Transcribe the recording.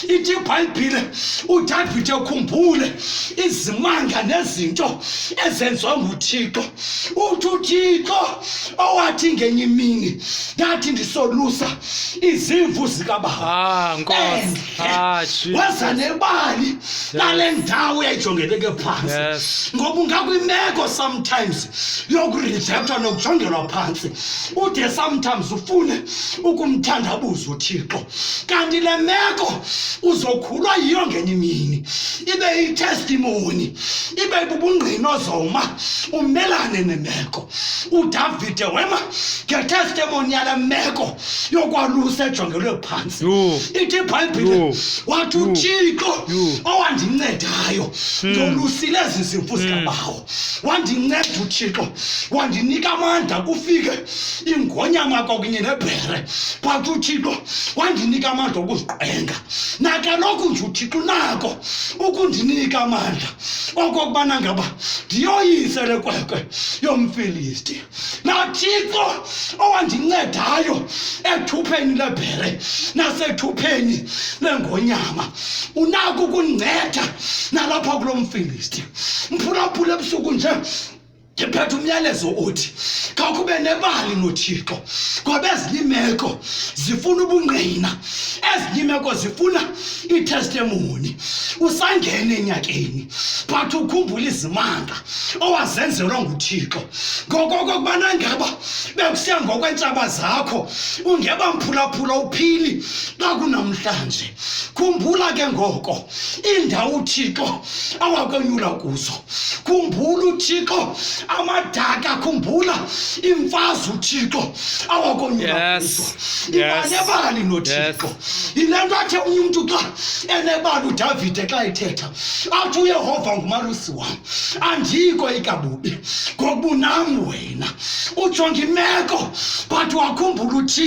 Ithi iBhayibhile, uDavide ukhumbule izimanga nezinto ezenziwa nguThixo. Uthi uThixo owathi ngenye imini ndathi ndisolusa izimvu zikabawo Ah, Nkosi. endle, Ah, Jesus. waza nebali lale ndawo yayijongeleke phantsi. Ngoba ungakwimeko sometimes yokurejectwa nokujongelwa phantsi, ude sometimes ufune ukumthandabuza uThixo, kanti le meko uzokhulwa yiyo ngenye imini, ibe yitestimony, ibe bubungqina ozoma umelane nemeko. UDavide wema ngetestimony yale meko yokwalusa ejongelwe phantsi. Yho. Ithi iBhayibhile, Yho. wathi Yho. uThixo Yho. owandincedayo ndolusile ezi zimvu zikabawo, wandinceda uThixo, wandinika amandla. Kufike ingonyama kwakunye nebhere, but uThixo wandinika amandla okuziqwenga. Nakaloku nje uThixo unako ukundinika amandla okokubana ngaba ndiyoyise le kwekwe yomFilisti. NaThixo owandincedayo ethupheni lebhere nasethupheni lengonyama unako ukundinceda nalapha kulo mFilisti. Mphulaphula, ebusuku nje ndiphethe umyalezo othi khawukube nebali noThixo, ngoba ezinye iimeko zifuna ubungqina, ezinye iimeko zifuna itestimony. Usangena enyakeni, but ukhumbula izimanga owazenzelwa nguThixo, ngokokubana ngaba bekusiya ngokweentshaba zakho ungeba mphulaphula uphili xa kunamhlanje. Khumbula ke ngoko iindawo uThixo awakonyula kuzo, khumbula uThixo amadaka, khumbula iimfazwe uThixo awakonyula kuzo. Iba nebali noThixo. Yile nto athe omnye umntu xa enebali, uDavide xa ethetha athi, "UYehova ngumalusi wam, andiyikoyika bubi, ngokuba unam wena." Ujonga imeko, but wakhumbula uThixo.